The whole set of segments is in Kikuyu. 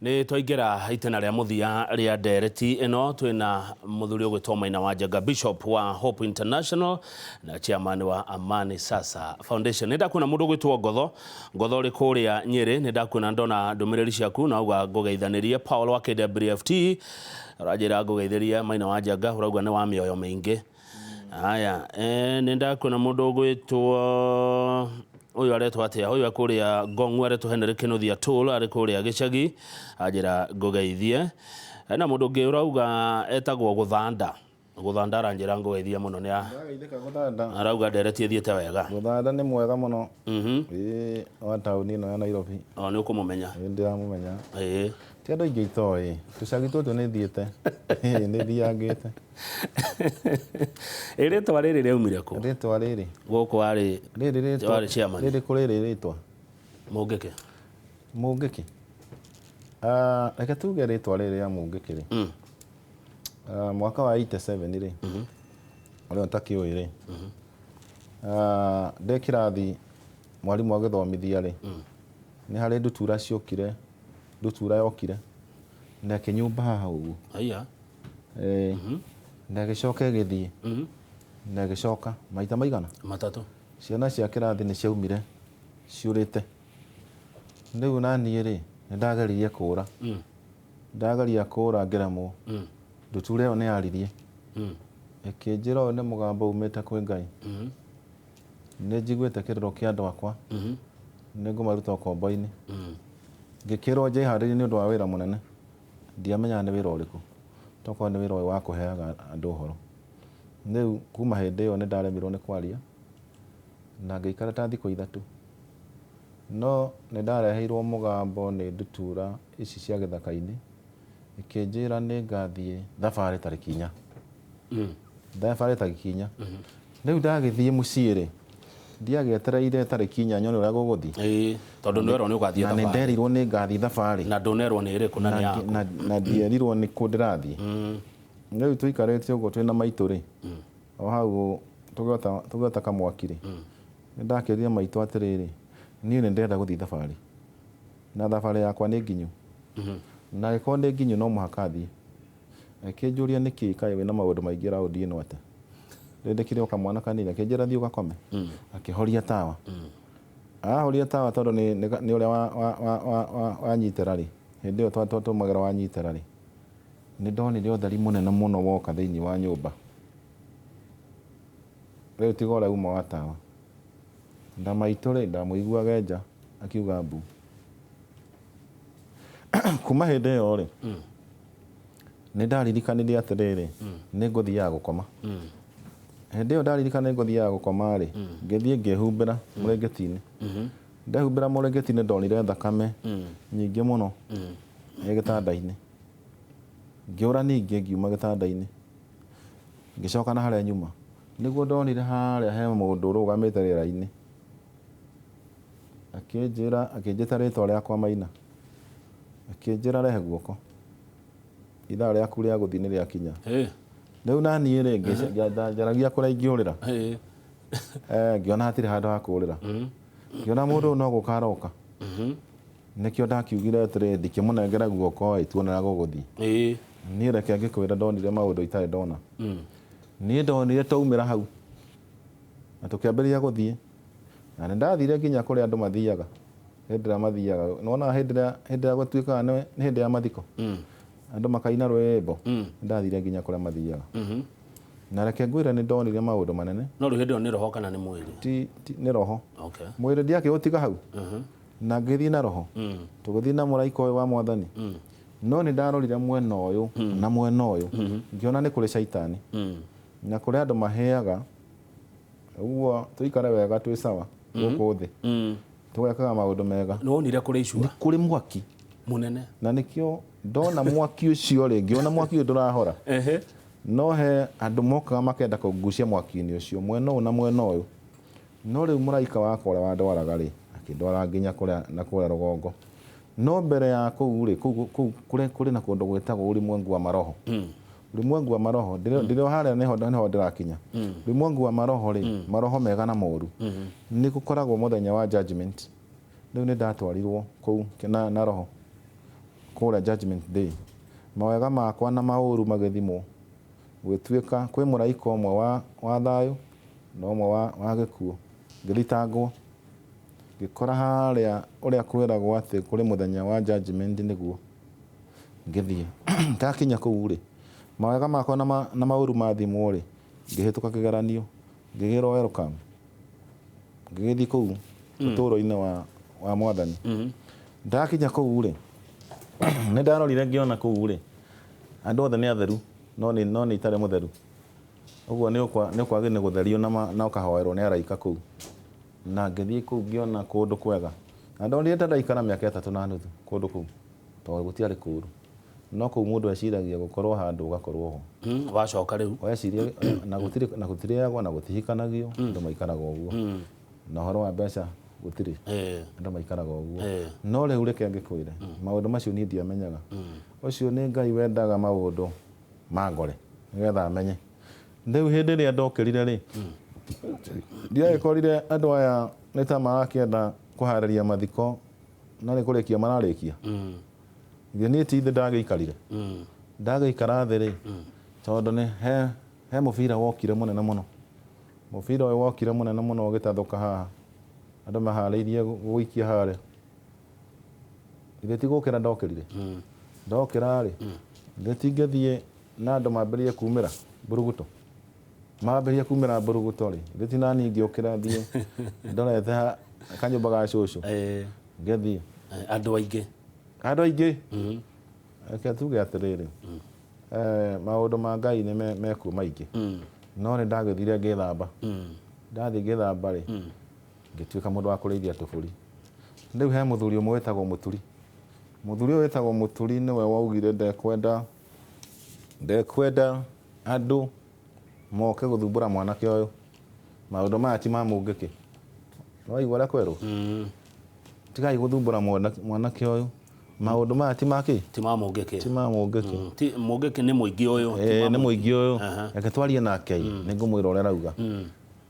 Nĩ twaingĩra itĩna rĩa mũthia rĩa ndereti ĩno, twĩna mũthuri ũgwĩtwo Maina wa Njenga, Bishop wa Hope International na chairman wa Amani Sasa Foundation. Nĩ ndakuona mũndũ ũgwĩtwo Ngotho, Ngotho ũrĩ kũrĩa Nyĩrĩ, nĩ ndakuona ndona ndũmĩrĩri ciaku na auga ngũgeithanĩrie. Paul wa KWFT ũranjĩra ngũgeithĩrie Maina wa Njenga, ũrauga nĩ wa mĩoyo mĩingĩ. Haya, nĩ ndakuona mũndũ ũgwĩtwo ũyũ aretwo atĩa, ũyũ akũrĩa Ngong'u aretwo Henry Kĩnuthia Tũl, arĩ kũrĩa gĩcagi, anjĩra ngũgeithie. Hena mũndũ ũngĩ ũrauga etagwo Gũthanda, Gũthanda aranjĩra ngũgeithie mũno nĩ Ndĩrageithĩka Gũthanda. Arauga ndereti ĩthiĩte wega. Gũthanda nĩ mwega mũno. Ĩĩ, wa taũni ĩno ya Nairobi. O nĩ ũkũmũmenya? Ĩĩ, ndĩramũmenya. Ti andũ aingĩ itoĩ. Tũcagi tũtũ nĩ thiĩte. Ĩĩ, nĩ thiangĩte. Ĩ rĩtwa rĩrĩ rĩaumire kũ? Rĩtwa rĩrĩ? Gũkũ warĩ Rĩrĩ rĩtwa warĩ chairman. Rĩrĩkũ rĩrĩ rĩtwa? Mũngĩkĩ. Mũngĩkĩ? Ah, reke tuge rĩtwa rĩrĩ rĩa Mũngĩkĩ rĩ. Ah, mwaka wa 87 rĩ. Ũrĩa ũtakĩũĩ rĩ. Ah, ndĩ kĩrathi mwarimũ agĩthomithia rĩ. Nĩ harĩ ndutura ciokire, ndutura yokire na ĩkĩnyumba haha ũguo. Haiya. Eh, na ĩgĩcoka ĩgĩthiĩ na ĩgĩcoka maita maigana? Matatũ. Ciana cia kĩrathi nĩ ciaumire ciũrĩte. Rĩu na niĩ rĩ, nĩ ndageririe kũũra. Ndageria kũũra ngĩremwo. Ndutura ĩyo nĩ yaririe. Ĩkĩnjĩra ũyũ nĩ mũgambo umĩte kwĩ Ngai. Nĩ njiguĩte kĩrĩro kĩa andũ akwa. Nĩ ngũmaruta ũkombo-inĩ. Ngĩkĩrwo njĩharĩrie nĩ ũndũ wa wĩra mũnene. Ndiamenyaga nĩ wĩra ũrĩkũ, tokorwo nĩ wĩra ũyũ wa kũheaga andũ ũhoro. Rĩu kuma hĩndĩ ĩyo nĩ ndaremirwo nĩ kwaria, na ngĩikara ta thikũ 3. No nĩ ndareheirwo mũgambo nĩ ndutura ici cia gĩthaka-inĩ, ĩkĩnjĩra nĩ ngathiĩ thabarĩ tarĩki 4. Thabarĩ tarĩki 4. Rĩu ndagĩthiĩ mũciĩ rĩ, ndiagĩetereire tarĩki 4 nyone ũrĩa gũgũthiĩ. Ĩĩ, tondũ nĩ werwo nĩ ũgathiĩ Na nĩ thabarĩ. nderirwo nĩ ngathiĩ thabarĩ. Na ndũnerwo nĩ ĩrĩkũ na nĩ yaku. Na ndierirwo nĩ kũ ndĩrathiĩ. Rĩu tũikarĩte ũguo twĩna maitũ rĩ, o hau tũgĩota kamwaki rĩ, nĩ ndakĩrire maitũ atĩrĩrĩ, niĩ nĩ ndĩrenda gũthiĩ thabarĩ. Na thabarĩ yakwa nĩ nginyu. Na angĩkorwo nĩ nginyu no mũhaka thiĩ. Akĩnjũria nĩkĩ kaĩ wĩna maũndũ maingĩ raũndi ĩno atĩa? Rĩu ndĩkĩrĩ o kamwana kanini, akĩnjĩra thiĩ ũgakome. Akĩhoria tawa. Ahoria tawa tondũ nĩ ũrĩa wanyitĩra rĩ, hĩndĩ ĩyo twatũmagĩra wanyitĩra rĩ, nĩ ndonire ũtheri mũnene mũno woka thĩinĩ wa nyũmba. Rĩu tiga ũrĩa uma wa tawa. Na maitũ rĩ, ndamũiguaga e nja akiuga mbu. Kuma hĩndĩ ĩyo rĩ, nĩ ndaririkanire atĩrĩrĩ, nĩ ngũthiaga gũkoma. Hĩndĩ ĩyo ndaririkana nĩ ngũthiaga gũkoma rĩ, ngĩthiĩ ngĩhumbĩra mũrĩngĩti-inĩ. Ndehumbĩra mũrĩngĩti-inĩ ndonire thakame nyingĩ mũno ĩ gĩtanda-inĩ. Ngĩũra ningĩ ngiuma gĩtanda-inĩ, ngĩcoka na harĩa nyuma. Nĩguo ndonire harĩa he mũndũ ũrũgamĩte rĩera-inĩ. Akĩnjĩra, akĩnjĩta rĩtwa rĩakwa Maina. Akĩnjĩra rehe guoko. Ithaa rĩaku rĩa gũthiĩ nĩ rĩakinya. Rĩu na niĩ rĩ, njaragia kũrĩa ingĩũrĩra. Ngĩona hatirĩ handũ ha kũũrĩra. Ngĩona mũndũ ũyũ no gũka aroka. Nĩkĩo ndakiugire atĩrĩ, ndikĩmũnengera guoko ĩ, tuone ũrĩa gũgũthiĩ. Niĩ reke ngĩkwĩre ndonire maũndũ itarĩ ndona. Niĩ ndonire twaumĩra hau na tũkĩambĩrĩria gũthiĩ. Na nĩ ndathire nginya kũrĩa andũ mathiaga, hĩndĩ ĩrĩa mathiaga, nĩ wonaga hĩndĩ ĩrĩa hĩndĩ ĩrĩa gũtuĩkaga nĩ hĩndĩ ya mathiko, andũ makaina rwĩmbo, nĩ ndathire nginya kũrĩa mathiaga. Na reke ngwĩre nĩ ndonire maũndũ manene. No rĩu hĩndĩ ĩyo nĩ roho kana nĩ mwĩrĩ? Ti, ti, nĩ roho. Okay. Mwĩrĩ ndiakĩũtiga hau. Na ngĩthiĩ na roho. Tũgĩthiĩ na mũraika ũyũ wa Mwathani. No nĩ ndarorire mwena ũyũ na mwena ũyũ, ngĩona nĩ kũrĩ caitani. Na kũrĩ andũ mahĩaga. Ũguo tũikare wega twĩ sawa gũkũ thĩ. Tũgekaga maũndũ mega. Nĩ wonire kũrĩ icua? Nĩ kũrĩ mwaki. Mũnene. Na nĩkĩo ndona mwaki ũcio rĩ, ngĩona mwaki ũyũ ndũrahora. No he andũ mokaga makenda kũngucia mwaki-inĩ ũcio, mwena ũyũ na mwena ũyũ. No rĩu mũraika wakwa ũrĩa wandwaraga rĩ, akĩndwara nginya kũrĩa na kũrĩa rũgongo. No mbere ya kũu rĩ, kũu kũu kũrĩ kũrĩ na kũndũ gwĩtagwo ulimwengu wa maroho. Ulimwengu wa maroho, ndĩrĩ ndĩrĩ o harĩa nĩho nĩho ndĩrakinya. Ulimwengu wa maroho rĩ, maroho mega na moru. Nĩ gũkoragwo mũthenya wa judgment. Rĩu nĩ ndatwarirwo kũu na, na roho. Kũrĩa Judgment Day, mawega makwa na maũru magĩthimwo, gwĩtuĩka kwĩ mũraika ũmwe wa thayũ na ũmwe wa gĩkuũ. Ngĩthitangwo, ngĩkora harĩa ũrĩa kwĩragwo atĩ kũrĩ mũthenya wa judgment, nĩguo ngĩthiĩ. Ndakinya kũu rĩ, mawega makwa na maũru mathimwo rĩ, ngĩhĩtũka kĩgeranio, ngĩgĩrwo welcome, ngĩgĩthiĩ kũu ũtũũro-inĩ wa Mwathani. Ndakinya kũu rĩ, nĩ ndarorire ngĩona kũu rĩ, andũ othe nĩ atheru, no nĩ itarĩ mũtheru. Ũguo nĩ ũkwagĩrĩire nĩ gũtherio na ũkahoerwo nĩ araika kũu. Na ngĩthiĩ kũu ngĩona kũndũ kwega, na ndonire ta ndaikara mĩaka 3.5 kũndũ kũu, tondũ gũtiarĩ kũũru, no kũu mũndũ eciragia gũkorwo handũ ũgakorwo ho. Wacoka rĩu. Weciria na gũtirĩ na gũtirĩagwo na gũtihikanagio, andũ maikaraga ũguo, na ũhoro wa mbeca gũtirĩ, andũ maikaraga ũguo. No rĩu reke ngĩkwĩre, maũndũ macio niĩ ndiamenyaga. Ũcio nĩ Ngai wendaga maũndũ mangore nĩgetha amenye. Rĩu hĩndĩ ĩrĩa ndokĩrire rĩ, ndiagĩkorire andũ aya nĩ ta marakĩenda kũharĩria mathiko na nĩ kũrĩkia mararĩkia. Ithe niĩ ti thĩ ndagĩikarire, ndagĩikara thĩ rĩ, tondũ nĩ he mũbira wokire mũnene mũno. Mũbira ũyũ wokire mũnene mũno ũgĩtathũka haha, andũ maharĩirie gũikia harĩa. Ithe ti gũkĩra ndokĩrire, ndokĩra rĩ, ithe ti ngĩthiĩ na andũ mambĩrĩrie kumĩra mburuguto, mambĩrĩrie kumĩra mburuguto rĩ, ithe ti nani ngĩũkĩra thiĩ ndorete kanyũmba ga cũcũ, ngĩthiĩ. Andũ aingĩ. Andũ aingĩ. Reke tuge atĩrĩrĩ, maũndũ ma Ngai nĩ mekuo maingĩ, no nĩ ndagĩthire ngĩthamba. Ndathiĩ ngĩthamba rĩ, ngĩtuĩka mũndũ wa kũrĩithia tũbũri. Rĩu he mũthuri ũmwe wĩtagwo Mũturi. Mũthuri ũyũ wĩtagwo Mũturi nĩwe waugire ndekwenda andũ moke gũthumbũra mwanake ũyũ, maũndũ maya ti ma mũngĩkĩ. Nĩwaigua ũrĩa kwerwo? Tigai gũthumbũra mwanake ũyũ, maũndũ maya ti ma kĩ? Ti ma mũngĩkĩ. Ti ma mũngĩkĩ. Ti mũngĩkĩ, nĩ mũingĩ ũyũ. Ti ma nĩ mũingĩ ũyũ. Reke twarie nake, nĩ ngũmwĩra ũrĩa arauga.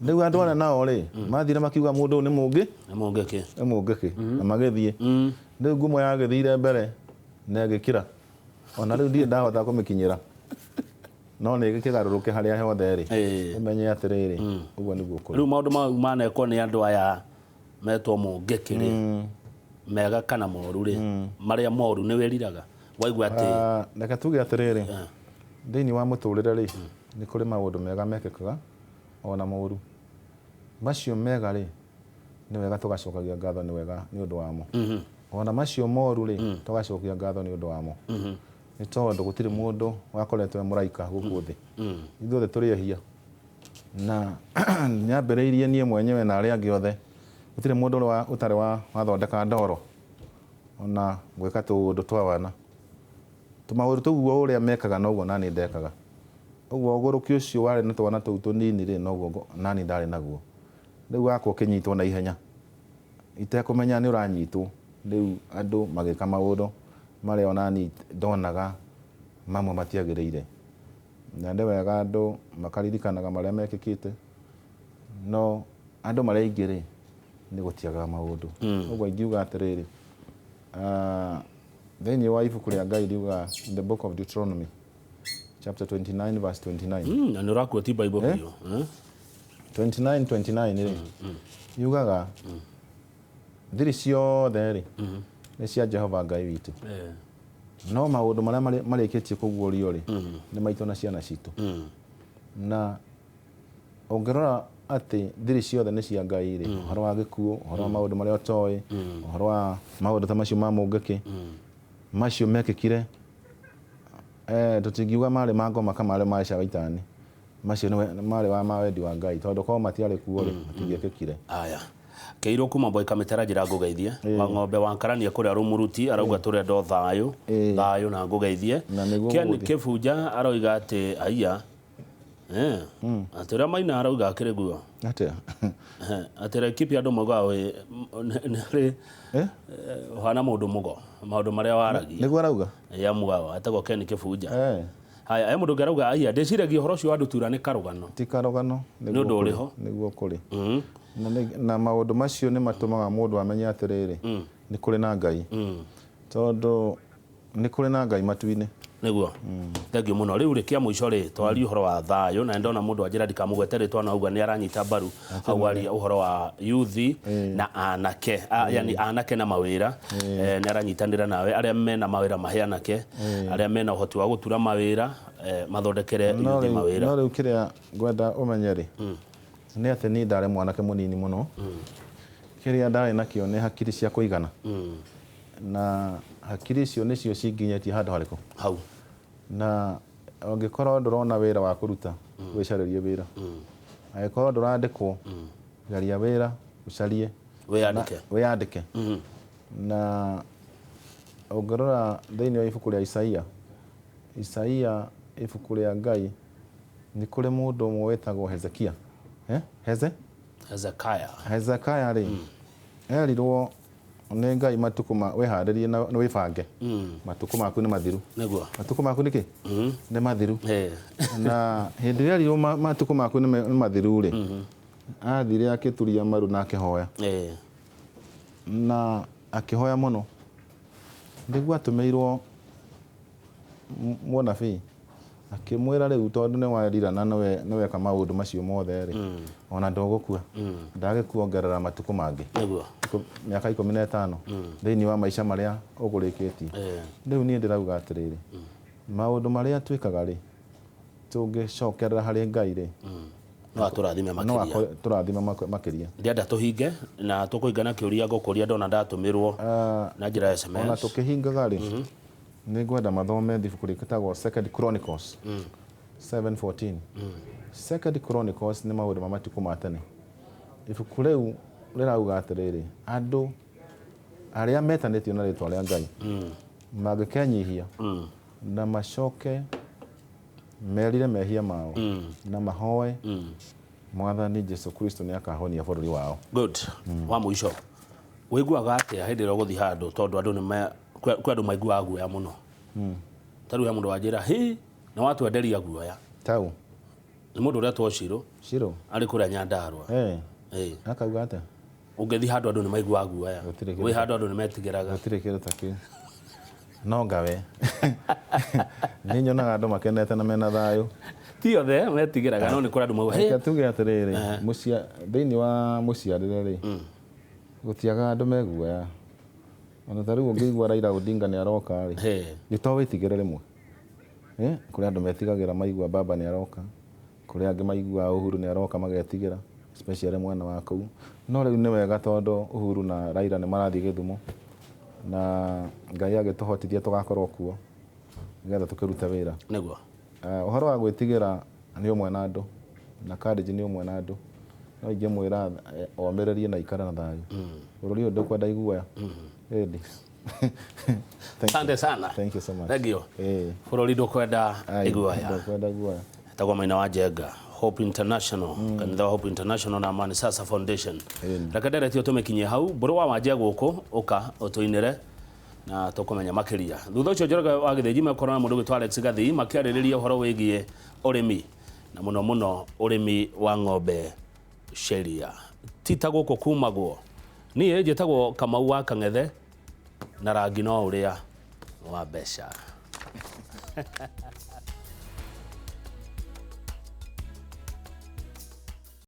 Rĩu andũ arĩa nao rĩ, mathire makiuga mũndũ ũyũ nĩ mũngĩ. Nĩ mũngĩkĩ. Nĩ mũngĩkĩ, na magĩthiĩ. Rĩu ngumo yagĩthire mbere na ĩgĩkĩra, ona rĩu ndirĩ ndahota kũmĩkinyĩra, no nĩ ĩgĩkĩgarũrũke harĩa hothe rĩ, ũmenye atĩrĩrĩ, ũguo nĩguo kũrĩ. Rĩu maũndũ mau manekwo nĩ andũ aya metwo mũngĩkĩ rĩ, mega kana moru rĩ, marĩa moru nĩ wĩriraga waigua atĩ? Ah, reke tuge atĩrĩrĩ, thĩinĩ wa mũtũrĩre rĩ, nĩ kũrĩ maũndũ mega mekĩkaga ona moru. Macio mega rĩ, nĩ wega tũgacokagia ngatho nĩ wega nĩ ũndũ wamo. Ona macio moru rĩ, tũgacokia ngatho nĩ ũndũ wamo, nĩ tondũ gũtirĩ mũndũ wakoretwo e mũraika gũkũ thĩ. Ithuothe tũrĩ ehia, na nyambĩrĩirie niĩ mwenyewe na arĩa angĩ othe, gũtirĩ mũndũ ũrĩ ũtarĩ wathondeka ndoro ona gwĩka tũũndũ twa wana, tũmaũndũ tũu ũrĩa mekaga noguo nani ndekaga ũguo. Ũgũrũki ũcio warĩ na twana tũu tũnini rĩ, noguo nani ndarĩ naguo. Rĩu wakwa ũkĩnyitwo na ihenya itekũmenya nĩ ũranyitwo. Rĩu andũ magĩka maũndũ marĩa onani ndonaga mamwe matiagĩrĩire, na nĩ wega andũ makaririkanaga marĩa mekĩkĩte, no andũ marĩa aingĩ rĩ, nĩ gũtiagaga maũndũ. Ũguo ingiuga atĩrĩrĩ, thĩinĩ wa ibuku rĩa Ngai riugaga, in the book of Deuteronomy chapter 29 verse 29. Na nĩ ũrakuo ti Bible biũ, eh? 29 29 rĩ, yugaga thiri ciothe rĩ, nĩ cia Jehova Ngai witũ, no maũndũ marĩa marĩkĩtie kũguũrio rĩ, nĩ maitũ na ciana citũ. Na ũngĩrora atĩ thiri ciothe nĩ cia Ngai rĩ, ũhoro wa gĩkuũ, ũhoro wa maũndũ marĩa ũtoĩ, ũhoro wa maũndũ ta macio ma mũngĩkĩ macio mekĩkire, tũtingiuga marĩ ma ngoma kana marĩ ma caitani. Macio marĩ wa ma wendi wa Ngai, tondũ korwo matiarĩ kuo rĩ, matingĩekĩkire. Aya, keirwo kuma Boy Kamitara, njĩra ngũgeithie wa ng'ombe wa nkarania kũrĩa rũmuruti, arauga tũrenda o thayũ. Thayũ na ngũgeithie. Na nĩguo Ken gũgũthiĩ. Kĩbunja aroiga atĩ aiya, atĩ ũrĩa Maina arauga akĩrĩ guo. Atĩa? Atĩ Laikipia andũ maugaga wĩ nĩ ũhana mũndũ mũgo, maũndũ marĩa waragia. Nĩguo arauga? Ya mugao atagwo Ken Kĩbunja. Haya, he mũndũ ũngĩ arauga aiya, ndĩciragia ũhoro ũcio wa ndutura nĩ karũgano. Ti karũgano. Nĩ ũndũ ũrĩ ho. Nĩguo kũrĩ. Na maũndũ macio nĩ matũmaga mũndũ amenye atĩrĩrĩ, nĩ kũrĩ na Ngai, tondũ Nĩ kũrĩ na Ngai matu-inĩ. Nĩguo, thengiũ mũno. Rĩu rĩ, kĩa mũico rĩ, twarie ũhoro wa thayũ, na ndona mũndũ anjĩra ndikamũgwete rĩtwa, no auga nĩ aranyita mbaru hau waria ũhoro wa yuthi na anake, yani anake na mawĩra. Nĩ aranyitanĩra nawe, arĩa mena mawĩra mahe anake, arĩa mena ũhoti wa gũtura mawĩra, mathondekere No yuthi rĩu mawĩra. No rĩu kĩrĩa ngwenda ũmenye rĩ, nĩ atĩ niĩ ndarĩ mwanake mũnini mũno. Kĩrĩa ndarĩ nakĩo nĩ hakiri cia kũigana, na hakiri icio nĩcio cinginyĩtie handũ harĩkũ? Hau. Na ũngĩkorwo ndũrona wĩra wa kũruta, wĩcarĩrie wĩra. Angĩkorwo ndũrandĩkwo, geria wĩra, ũcarie. Wĩyandĩke. Wĩyandĩke. Na ũngĩrora thĩinĩ wa ibuku rĩa Isaia, Isaia ibuku rĩa Ngai, nĩ kũrĩ mũndũ ũmwe wĩtagwo Hezekia, eh? Heze? Hezekiah. Hezekia rĩ, erirwo nĩ Ngai matukũ ma wĩharĩrie na wĩbange, matukũ maku nĩ mathiru. Matukũ maku nĩ kĩ? Nĩ mathiru. Na hĩndĩ ĩrĩa erirwo matukũ maku nĩ mathiru rĩ, athire akĩturia maru na akĩhoya. Na akĩhoya mũno, nĩguo atũmĩirwo mũnabii akĩmwĩra, rĩu tondũ nĩ werira na nĩ weka maũndũ macio mothe rĩ, ona ndũgũkua, ndagĩkuongerera matukũ mangĩ mĩaka 15 thĩinĩ wa maica marĩa ũgũrĩkĩtie. Rĩu niĩ ndĩrauga atĩrĩrĩ, maũndũ marĩa twĩkaga rĩ, tũngĩcokerera harĩ Ngai rĩ, no atũrathime no makĩria. Tũrathime makĩria. Ndĩrenda tũhinge na tũkũhinga na kĩũria ngũkũria, ndona ndatũmĩrwo na njĩra ya SMS. Ona tũkĩhingaga rĩ, nĩ ngwenda mathome ibuku rĩtagwo Second Chronicles 7:14. Second Chronicles nĩ maũndũ ma matukũ ma tene. Ibuku rĩu rĩrauga atĩrĩrĩ, andũ arĩa metanĩtio na rĩtwa rĩa Ngai mangĩkenyihia na macoke merire mehia mao na mahoe Mwathani Jesu Kristo, nĩ akahonia bũrũri wao. Good. Wa mũico, wĩiguaga atĩa hĩndĩ ĩrĩa ũgũthiĩ handũ, tondũ andũ nĩ kwĩ andũ maiguaga guoya mũno? Ta rĩu he mũndũ wanjĩra, "Hi, nĩ watwenderia guoya." Tau? Nĩ mũndũ ũretwo Shiro. Shiro. Arĩ kũrĩa Nyandarua. Akauga atĩa? Ũngĩthiĩ handũ andũ nĩ maiguaga guoya. Gũtirĩ kĩndũ. Wĩ handũ andũ nĩ metigĩraga. Gũtirĩ kĩndũ ta kĩu, no ngawe nĩ nyonaga andũ makenete na mena thayũ. Ti othe metigĩraga, no nĩ kũrĩ andũ mauga, Reke tuge atĩrĩrĩ, thĩinĩ wa mũciarĩre rĩ, gũtiagaga andũ meguoya. Ona ta rĩu ũngĩigua Raila Odinga nĩ aroka rĩ, nĩ to wĩtigĩre rĩmwe. Kũrĩ andũ metigagĩra maigua baba nĩ aroka, kũrĩ angĩ maiguaga Uhuru nĩ aroka magetigĩra, especially mwena wa kũu. No rĩu nĩ wega tondũ Uhuru na Raila nĩ marathiĩ Gĩthumo, na Ngai agĩtũhotithia tũgakorwo kuo nĩgetha tũkĩrute wĩra. Ũhoro wa gwĩtigĩra nĩ ũmwe na andũ, na courage nĩ ũmwe na andũ, no ingĩmwĩra omĩrĩrie na ikare na thayũ. Bũrũri ũyũ ndũkwenda iguoya. Ĩndi. Thank you. Asante sana. Thank you so much. Thank you. Bũrũri ndũkwenda Ai, iguoya. Ndũkwenda guoya. Tagwo Maina wa Njenga, Hope International, kanitha wa Hope International na Amani Sasa Foundation. Reke nderetio tũmĩkinyie hau. Mbũrũ wa Wanjia gũkũ, ũka ũtũinĩre na tũkũmenya makĩria thutha ũcio. Njoroge wa Gĩthĩnji mekorwo na mũndũ ũgwĩtwo Alex Gathii makĩarĩrĩria ũhoro wĩgiĩ ũrĩmi, na mũno mũno ũrĩmi wa ng'ombe sheria ti ta gũkũ kumagwo. Niĩ njĩtagwo Kamau wa Kang'ethe, na rangi no ũrĩa wa mbeca.